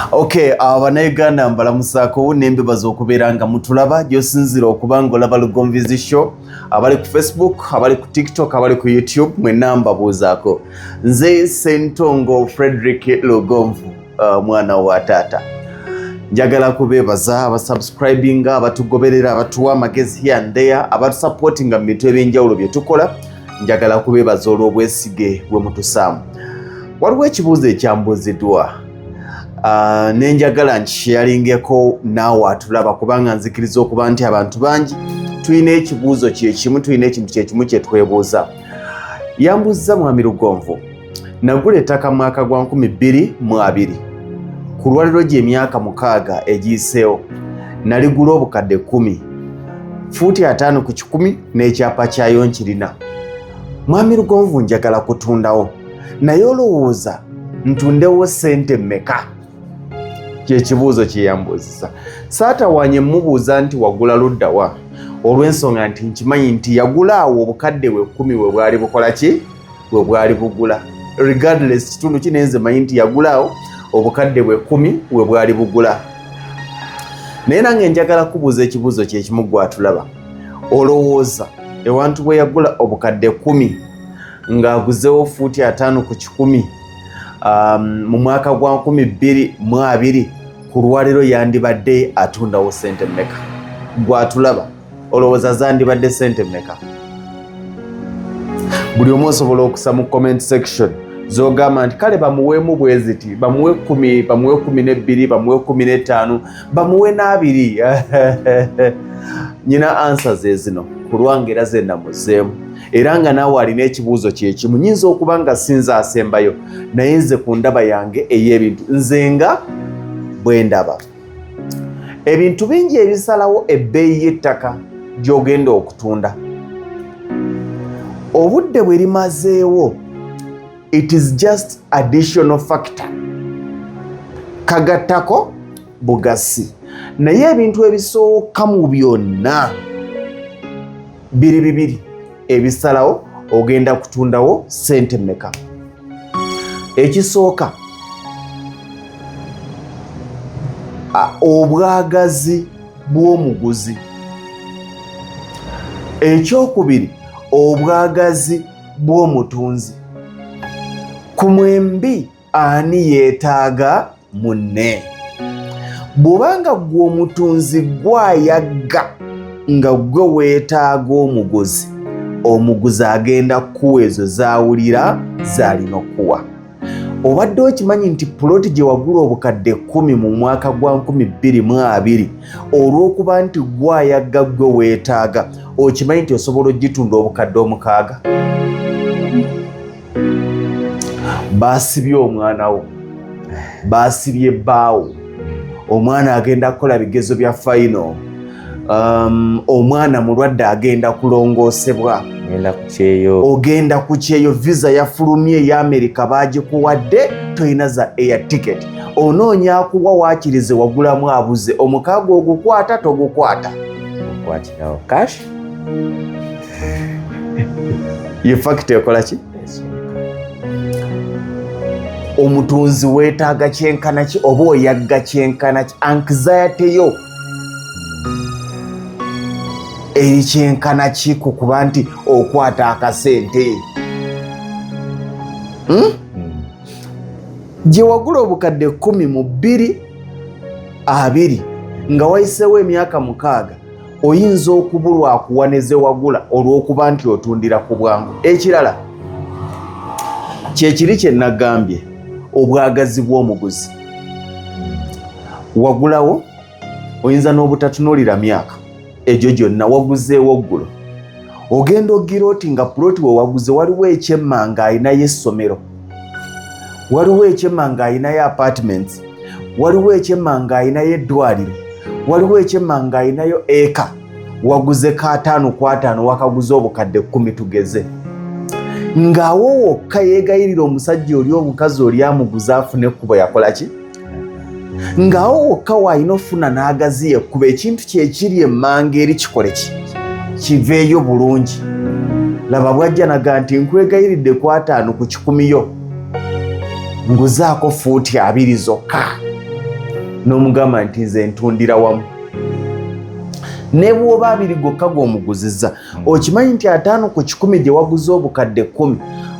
Okay, abannayuganda mbalamusaako nembebaza okubeera nga mutulaba gyosinzira okuba nga olaba Lugonvu's Show, abali ku Facebook, abali ku TikTok, abali ku YouTube, mwenna mbabuuzaako. Nze Sentongo Frederick Lugonvu, mwana wa taata. Njagala kubeebaza abasubscribinga, abatugoberera, abatuwa amagezi here and there, abatusupportinga mu bintu ebyenjawulo bye tukola. Njagala kubeebaza olw'obwesige bwe mutusaamu. Waliwo ekibuuzo ekyambuuziddwa, nenjagala nkisharingeko naawe atulaba, kubanga nzikiriza okuba nti abantu bangi tulina ekibuuzo kyekimu, tulina ekintu kyekimu kye twebuuza. Yambuuziza, "Mwami Lugonvu, nagula ettaka mwaka gwa 2020, ku lwaliro gy'emyaka 6 egiyiseewo. Naligula obukadde 10, fuuti 50 ku 100, n'ekyapa kyayo nkirina. Mwami Lugonvu, njagala kutundawo, naye olowooza ntundewo ssente mmeka?" Kyekibuuzo kyeyambuuzisa. Saatawanye mubuuza nti wagula luddawa, olw'ensonga nti nkimanyi nti yagula awo obukadde bwe 10 bwe bwali bukola ki, bwe bwali bugula. Regardless kitundu ki, naye nze manyi nti yagula awo obukadde bwe 10 bwe bwali bugula. Naye nange njagala kubuuza ekibuuzo kyekimu gwatulaba. Olowooza ewantu bwe yagula obukadde 10 ng'aguzewo fuuti 50 ku 100, mu mwaka gwa 2020, ku lwaliro yandibadde atundawo sente mmeka? Gwatulaba, olowooza zandibadde sente mmeka? Buli omu osobola okusa mu comment section zogamba nti kale bamuweemu bwe ziti, bamuwe 10, bamuwe 12, bamuwe 15, bamuwe n'abiri. Nyina answer ze zino ku lwange era ze namuzeemu, era nga naawe alina ekibuuzo kyekimu, nyinza okuba nga sinza asembayo, naye nze ku ndaba yange ey'ebintu, nze nga bwe ndaba ebintu bingi ebisalawo ebbeeyi y'ettaka gy'ogenda okutunda, obudde bwe limazeewo, it is just additional factor, kagattako bugasi. Naye ebintu ebisooka mu byonna biri bibiri ebisalawo ogenda kutundawo sente mmeka. Ekisooka, obwagazi bw'omuguzi. Ekyokubiri, obwagazi bw'omutunzi. Ku mwembi ani yeetaaga munne? Bw'obanga ggwe omutunzi gwayagga nga ggwe weetaaga omuguzi, omuguzi agenda kukuwa ezo zaawulira zaalina okukuwa. Obadde okimanyi nti puloti gye wagula obukadde 10 mu mwaka gwa 2020, olw'okuba nti gwayagga ggwe weetaaga, okimanyi nti osobola ogitunda obukadde 6? Baasibye omwana wo, baasibye bbaawo, omwana agenda kukola bigezo bya final, omwana mulwadde agenda kulongoosebwa, Genda ku kyeyo. Ogenda ku kyeyo, visa yafulumye eya Amerika, bagikuwadde, tolina za air ticket, onoonya akuwa waakirize wagulamu abuze. Omukaaga ogukwata togukwata? Okwatirawo cash. Ye factor ekola ki? Esooka. Omutunzi weetaaga kyenkana ki oba oyagga kyenkana ki? Anxiety yo eri kyenkana ki ku kuba nti okwata akasente? Hmm? Gye wagula obukadde 10 mu 220, nga wayiseewo emyaka 6, oyinza okubulwa akuwa ne ze wagula olw'okuba nti otundira ku bwangu. Ekirala kyekiri kye nagambye, obwagazi bw'omuguzi. Wagulawo, oyinza n'obutatunuulira myaka egyo gyonna waguzeewo. Ggulo ogenda ogira oti nga puloti we waguze waliwo ekyemmanga alinayo essomero, waliwo ekyemmanga alinayo apartments, waliwo ekyemmanga alinayo eddwaliro, waliwo ekyemmanga alinayo eka. Waguze ka 50 ku 50, wakaguze obukadde 10 tugeze, ng'awo wokka yeegayirira omusajja oli, omukazi oli amuguze afune ekkubo. Yakola ki? Ng'awo wokka waalina ofuna n'agaziya ekkubo, ekintu kyekiri emmanga eri kikole ki, kiveeyo bulungi. Laba bwajja naga nti nkwegayiridde ku 50 ku 100 yo, nguzaako fuuti 20 zokka. N'omugamba nti nze ntundira wamu, ne bw'oba 20 gokka g'omuguzizza. Okimanyi nti 50 ku 100 gye waguze obukadde 10,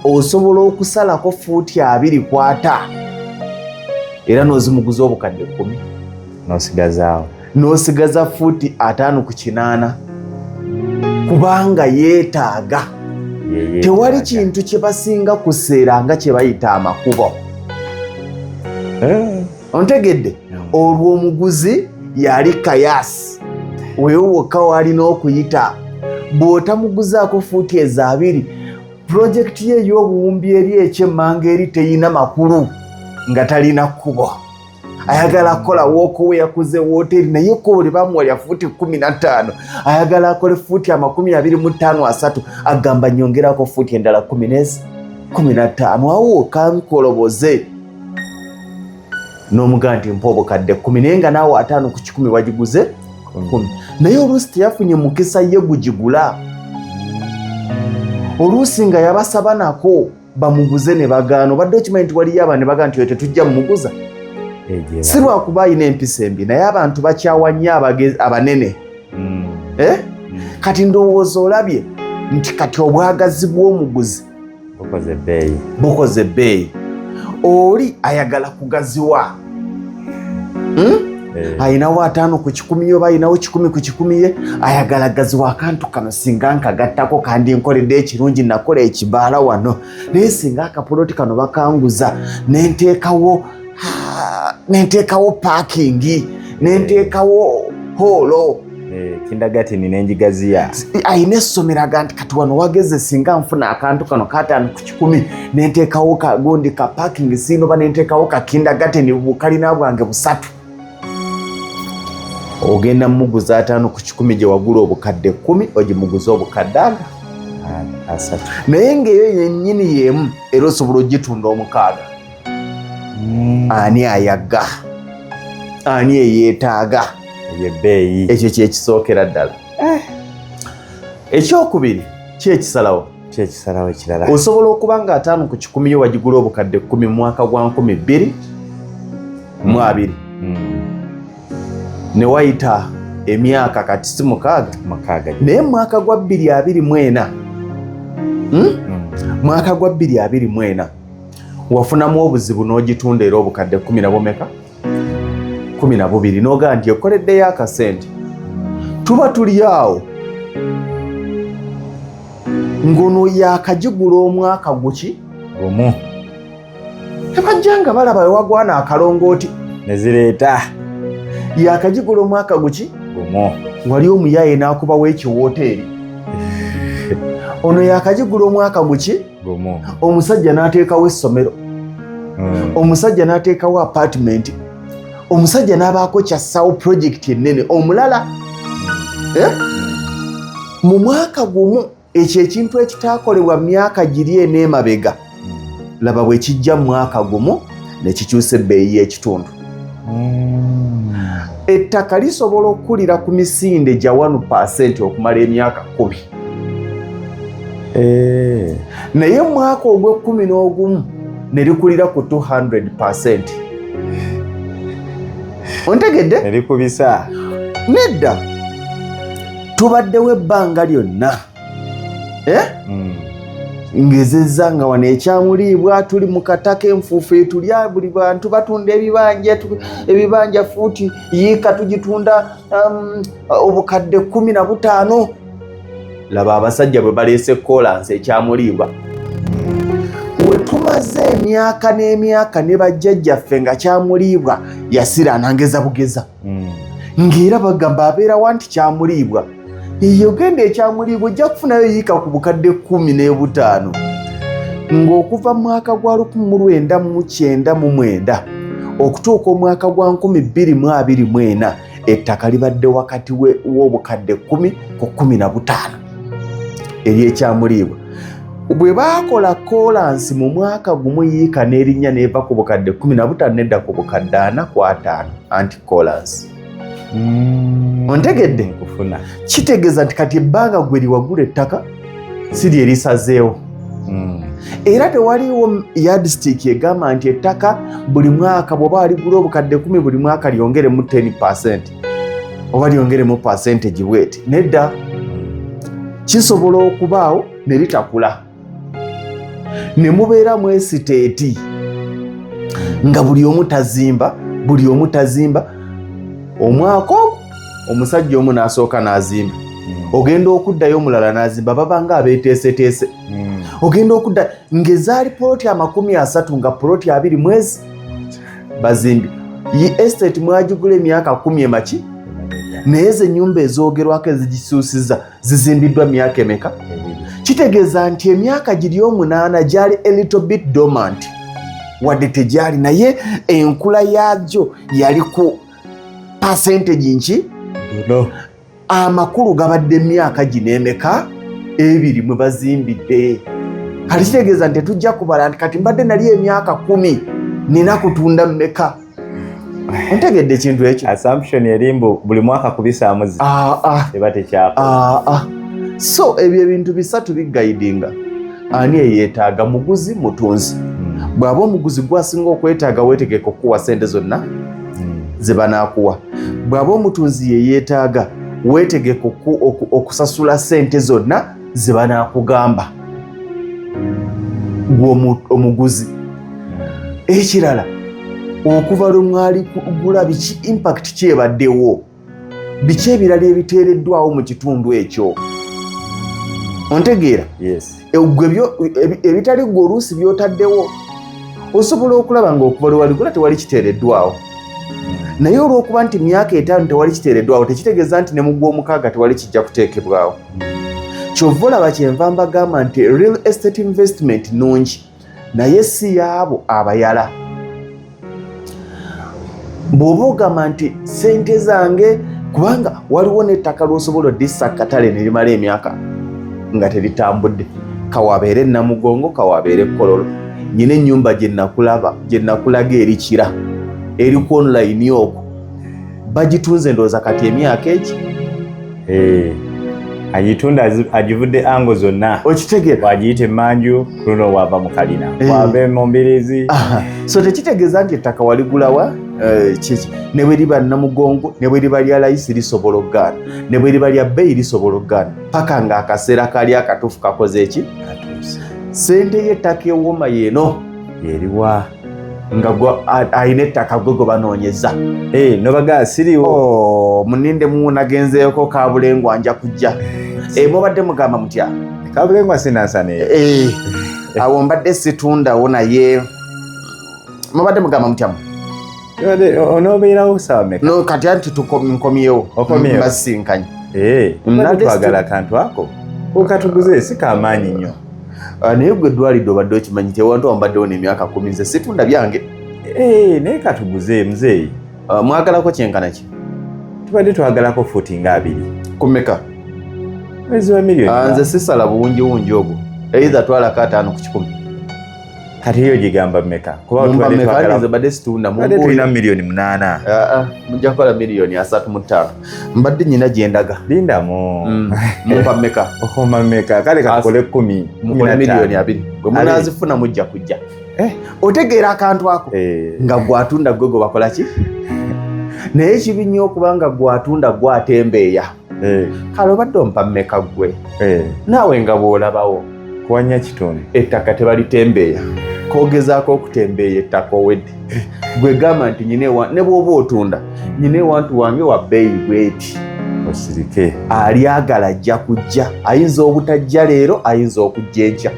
osobola okusalako fuuti 20 ku 50 era n'ozimuguza obukadde 10? N'osigazaawo. N'osigaza fuuti 50 ku 80, kubanga yeetaaga. Tewali kintu kye basinga kuseera nga kye bayita amakubo. Ontegedde? Olwo omuguzi yali kayasi wewe wokka walina okuyita. Bw'otamuguzaako fuuti ezo 20, pulojekiti ye ey'obuwumbi eri ekyemmanga eri teyina makulu nga talina kkubo. Ayagala kukola walkway, yakuze wooteri, naye ekkubo lye bamuwa lya fuuti 15. Ayagala akole fuuti 25, 30. Agamba, nyongerako fuuti endala kumi nezi 15 awo kankoloboze. N'omugaa nti mpa obukadde 10, naye nga naawe 50 ku 100 wagiguze 10. Naye oluusi teyafunye mukisa ye gugigula, oluusi nga yabasaba nako bamuguze ne bagaana. Obadde okimanyi nti waliyo abantu ne bagaa nti oyo tetujja mumuguza? Si lwakuba alina empisa embi, naye abantu bakyawa nnyo abanene. Eh? Kati ndowooza olabye nti kati obwagazi bw'omuguzi bukoze ebbeeyi. Bukoze ebbeeyi. Oli ayagala kugaziwa, Ayinawo 50 ku 100 ye oba ayinawo 100 ku 100 ye, ayagala gaziwa. Akantu kano singa nkagattako kandi nkoledde ekirungi, nakola ekibaala wano, naye singa akapoloti kano bakanguza nenteekawo, nenteekawo parking, nenteekawo hall. Kindergarten nenjigaziya. Ayina essomero, aga nti kati wano wageze, singa nfuna akantu kano 50 ku 100 nenteekawo kagundi ka parking siinoba, nenteekawo ka kindergarten, bukalina bwange busatu. Ogenda muguza 50 ku 100 gye wagula obukadde 10, ogimuguza obukadde aga 3. Naye ng'eyo yennyini y'emu era osobola ogitunda 6. Ani ayagga? Ani eyeetaaga? Yebbeeyi. Ekyo kyekisookera ddala. Ekyokubiri kyekisalawo. Kyekisalawo ekirala. Osobola okuba nga 50 ku 100 yo wagigula obukadde 10 mu mwaka gwa 2020. Ne wayita emyaka kati si 6? 6. Naye mu mwaka gwa 2024, Mwaka gwa 2024 wafunamu obuzibu n'ogitunda era obukadde kumi na bumeka? 12. N'ogaa nti ekoleddeyo akasente. Tuba tuli awo ng'ono yakagigula omwaka guki? Gumu. Tebajja nga balaba wewagwana akalongooti. Nezireeta. Yakagigula omwaka guki? Gumu. Wali omuyaye n'akubawo ekiwooteeri. Ono yakagigula omwaka guki? Gumu. Omusajja n'ateekawo essomero. Omusajja n'ateekawo apartment, omusajja n'abaako kyassawo projekiti ennene omulala. Eh? Mu mwaka gumu ekyo ekintu ekitaakolebwa myaka giri eneemabega, laba bwe kijja mu mwaka gumu ne kikyusa ebbeeyi y'ekitundu. Ettaka lisobola okukulira ku misinde gya 1% okumala emyaka 10. Naye mu mwaka ogw'e-11 ne likulira ku 200%. Ontegedde? Nerikubisa. Nedda, tubaddewo ebbanga lyonna, eh? Ngezezza nga wano ekyamuliibwa tuli mu kataka, enfuufu etulya, buli bantu batunda ebibanja, ebibanja fuuti yiika tugitunda obukadde 15. Laba abasajja bwe baleese kolansi ekyamuliibwa, we tumaze emyaka n'emyaka ne bajjajjaffe nga kyamuliibwa yasiraana ngeza bugeza. Ng'era bagamba abeerawa nti kyamuliibwa eyo, genda ekyamuliibwa ojja kufunayo yiika ku bukadde 15. Ng'okuva mu mwaka gwa 1999 okutuuka omwaka gwa 2024, ettaka libadde wakati w'obukadde 10 ku 15 eryekyamuliibwa. Bwe baakola koolansi mu mwaka gumu, yiika n'erinnya n'eva ku bukadde 15 nedda ku bukadde 4 ku 5, anti koolansi. Ontegedde? Nkufuna. Kitegeeza nti kati ebbanga gwe liwagula ettaka si lye lisazeewo. Era tewaliiwo yardstick egamba nti ettaka buli mwaka bw'oba waligula obukadde 10, buli mwaka lyongeremu 10% oba lyongeremu percentage bweti. Nedda, kisobola okubaawo ne litakula ne mubeera mu estate nga buli omu tazimba, buli omu tazimba. Omwaka ogwo omusajja omu n'asooka n'azimba, ogenda okuddayo omulala n'azimba, babanga abeeteeseteese. Ogenda okudda ng'ezaali poloti 30 nga poloti 20 mwezi bazimbi. Ye estate mwagigula emyaka 10 emaki, naye ze ennyumba ezoogerwako ezigisuusiza zizimbiddwa myaka emeka? Kitegeeza nti emyaka giri 8 gyali a little bit dormant, wadde tegyali, naye enkula yaagyo yali ku percentage nki? No. Amakulu gabadde emyaka gino emeka? 2 mwe bazimbidde. Kati kitegeeza nti tetujja kubala nti kati mbadde nali emyaka 10 nina kutunda mmeka. Ontegedde ekintu ekyo? Assumption eri mbu buli mwaka kubisaamu zi eba tekyakola. So ebyo ebintu bisatu biguidinga ani eyeetaaga, muguzi, mutunzi. Bw'aba omuguzi gwasinga okwetaaga, weetegeka okukuwa sente zonna ze banaakuwa. Bw'aba omutunzi ye yeetaaga, weetegeka okusasula sente zonna ze banaakugamba gwe omuguzi. Ekirala, okuva lwe mwali kugula, biki impact kyebaddewo, biki ebirala ebiteereddwawo mu kitundu ekyo? Ontegeera? Yes. Gwe ebitali gwe oluusi byotaddewo, osobola okulaba nga okuva lwe waligula tewali kiteereddwawo, naye olw'okuba nti myaka 5 tewali kiteereddwawo, tekitegeeza nti ne mu gw'omukaaga tewali kijja kuteekebwawo. Kyova olaba kyenva mbagamba nti real estate investment nungi, naye si yaabo abayala. Bw'oba ogamba nti sente zange, kubanga waliwo n'ettaka lw'osobola oddissa katale ne limala emyaka nga teritambudde, kawabeere Namugongo, kawabeere Kololo. Nyina ennyumba gye nakulaba, gye nakulaga eri Kira, eri ku online okwo, bagitunze ndowooza kati emyaka egi. Agitunda agivudde ango zonna. Okitegeera? Wagiyita emanju, luno wava mu kalina, wava mu mbirizi. So tekitegeeza nti ettaka waligulawa kiki, ne bwe liba Namugongo, ne bwe liba lya layisi lisobola okugaana, ne bwe liba lya bbeeyi lisobola okugaana, paka ng'akaseera kali akatuufu kakoze eki? Katuuse. Sente y'ettaka ewooma yeeno. Eriwa? Nga alina ettaka gwe gwe banoonyeza. Nobaga siriwo. Oh, muninde mu nagenzeeko Kabulengwa, nja kujja. Mubadde mugamba mutya? Kabulengwa sinansane. Awo mbadde situndawo, naye mubadde mugamba mutyamu? Onoobeerawo sawa meka? No, kati anti nkomyewo. Okomyewo. Mbasinkanye. Tubadde twagala akantu ako okatuguze, si kamaanyi nnyo. Ah, naye gwe eddwalidde obadde okimanyi tewantu wambaddewo n'emyaka 10, nze situndda byange. Naye katuguze, muzeeyi. Ah, mwagalako kyenkana ki? Tubadde twagalako fuuti nga 20. Kumeka? Mwezi wa miliyoni. Ah, nze sisala buwungiwungi ogwo, either twalako 50 ku 100. Kati eyo gigamba mmeka? Kuba Mumpa tubadde mmeka? twagala Nze badde situndda. Tubadde tulina 8 miliyoni. Ah, ah, mujja kukola 35 miliyoni, mbadde nyina gyendaga. Lindamu. Mumpa mmeka? Okoma mmeka? Kale kakole 10. Mukole 20 miliyoni, bwe munaazifuna mujja kujja. Otegeera akantu ako? Nga gwatunda gwe gwe bakola ki, naye kibi nnyo okubanga gwatunda gwatembeeya. Kale obadde ompa mmeka ggwe? Naawe nga bw'olabawo. Kuwanya kitundu. Ettaka tebalitembeeya, kogezaako okutembeeya ettaka owedde. Gwe gamba nti nyina ne bw'oba otunda, nyina ewantu wange wa bbeeyi bweti. Osirike. Alyagala ajja kujja, ayinza obutajja leero, ayinza okujja enkya,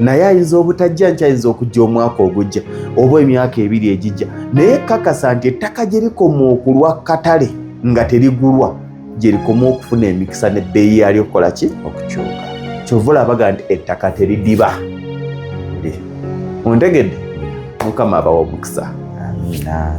naye ayinza obutajja nkya, ayinza okujja omwaka ogujja oba emyaka 2 egijja, naye kakasa nti ettaka gye likoma okulwa katale nga terigulwa, gye likoma okufuna emikisa n'ebbeeyi yalyo okukola ki? Okukyuka. Kyova olabaga nti ettaka teridiba. Ontegedde? Mukama abawa omukisa. Amiina.